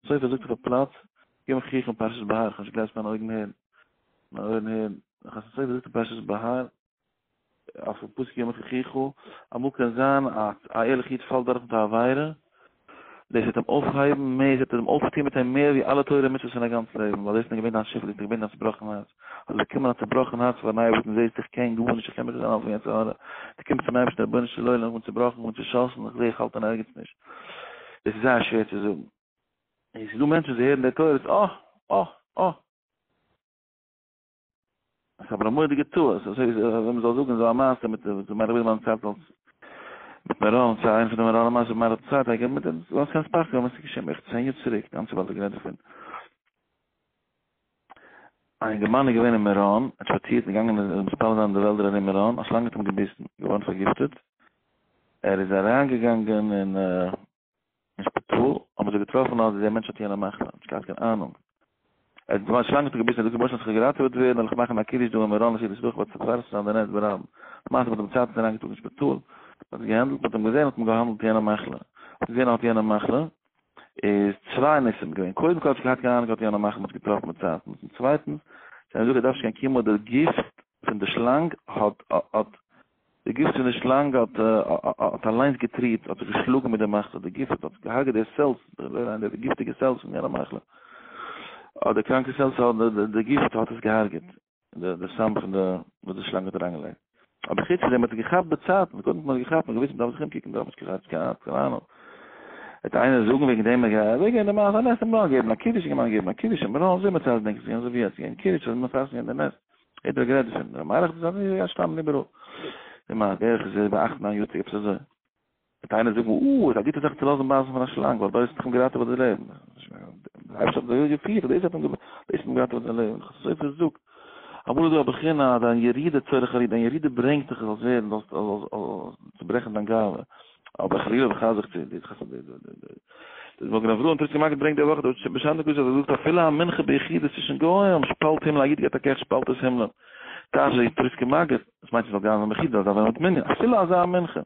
סופר זאגט אויף א פלאץ, יום חיך אין פרשת בהר, כ'האב נישט געגלייבט מיינע אויגן הערן, מיינע אויערן הערן, חתם סופר זאגט אין פרשת בהר, אויפן פסוק יום חיך, אמאל קען זיין א א ערליכע איד פאלט דורך מיט א עבירה, דאס וועט אים אויפהייבן מער, עס וועט אים אויפטון מיט אים מער ווי אלע תורה ומצוות פון א גאנץ לעבן, ווייל דאס איז געווען דיין שפלות, דאס איז געווען דיין צובראכן הארץ, האסט באקומען א צובראכן הארץ פארן אייבערשטן, זעסט איך קען גארנישט, איך קען מיך נישט אריינהאלטן פון יצר הרע, דו קומסט צום אייבערשטן, רבונו של עולם איך בין צובראכן, איך בין צושאסן, איך זע איך האלט אין ערגעץ נישט, דאס איז זייער שווער צו זאגן, און ס'איז דא מענטשן וואס זיי הערן די תורות, אה! אה! אה! עס איז אבער א מורא'דיגע טעות, אזוי ווי מען זאל זאגן אזא מעשה מיט די מיין רבי מיין צייט אלס מיט מירון, ס'איז איינע פון די מירון מעשה מיין רבי צייט, איך מיט דעם זאלסט קיין ספארק האבן, עס איז געשען בערך צען יאר צוריק, די גאנצע וועלט האט גערעדט דערפון. א אינגערמאן איז געווען אין מירון, ער האט שפאצירט און געגאנגען מתפלל זיין אין די וועלדער ארום מירון, א שלאנג האט אים געביסן, געווארן פארגיפטעט, ער איז אריינגעגאנגען אין אין שפיטאל האבן זיי געטראפן אז דער מענטש האט יענע מחלה, נישט געהאט קיין אהנונג. ער האט געוואלט שלאנג האט ער געביסן, ער האט געזאגט רבונו של עולם איך זאל געראטעוועט ווערן וועל איך מאכן א קידוש דא אין מירון לשיטת רחב וועט מפרסם זיין די נס ברבים. למעשה מ'האט אים צייטליך אריינגעטראגן אין שפיטאל, מ'האט עס געהענדלט, מ'האט אים געזען האט מען געהאנדלט יענע מחלה, האט געזען ער האט יענע מחלה, איז צוויי ניסים געווען, קודם כל האט נישט געהאט קיין אהנונג ער האט יענע מחלה, מ'האט געטראפן מיט צייטן, און צווייטנס, זיי האבן געזאגט ער דארף נישט קיין קימאו די גיפט פון די שלאנג האט האט די גיפט פון די שלאנג האט האט אליינס געטריט, האט זיך געשלאגן מיט די מחלה, די גיפט האט געהארגעט די cells, די גיפטיגע cells פון יענע מחלה, אדער קראנקע cells, די גיפט האט עס געהארגעט, די סם פון די וואס די שלאנג האט אריינגעלייגט. אבער חוץ פון דעם האט ער געכאפט באצייטנס, קודם כל האט מען געכאפט, מען האט געוואוסט מען דארף זיך אומקוקן, מען דארף נישט קיין קיין אהנונג. וועט איינער זאגן וועגן דעם, וועגן די מעשה, א נס, מען געבן א קידוש, מען געבן א קידוש, מען זאל זיך מצער זיין, דענק איך, אזוי ווי יעצט, געבן קידוש, און מפרסם זיין די נס. יעדער האט גערעדט דערפון, ר' מיילעך איז אזוי געשטאנען איבעראל, די מה בערך איז איבער אכט ניין יאר צוריק עפעס אזוי, וועט איינער זאגן אה איז א גוטע זאך צו לאזן בייסן פון א שלאנג ווייל דאס האט אים געראטעוועט די לעבן, דער אייבערשטער האט אזוי געפירט דאס האט אים דאס האט אים געראטעוועט זיין לעבן, חתם סופר זאגט, אמאל איז דא א בחינה אז דיין ירידה צורך עליה, דיין ירידה ברענגט דיך זאלסט ווערן, זאלסט צוברעכן דיין גאווה, אבער חלילה וחס זיך צו די די מגן אברהם טריסקער מגיד ברענגט די וואך די בשעתא קדושה אז ער זאגט אפילו א מנחה ביחידות צווישן גוים שפאלט הימל א איד געבט א קעך שפאלט עס הימלען טייטש די טריסקער מגיד עס מיינט נישט זאל גיין ביחידות דארף זיין מיט מנין אפילו אזא מנחה.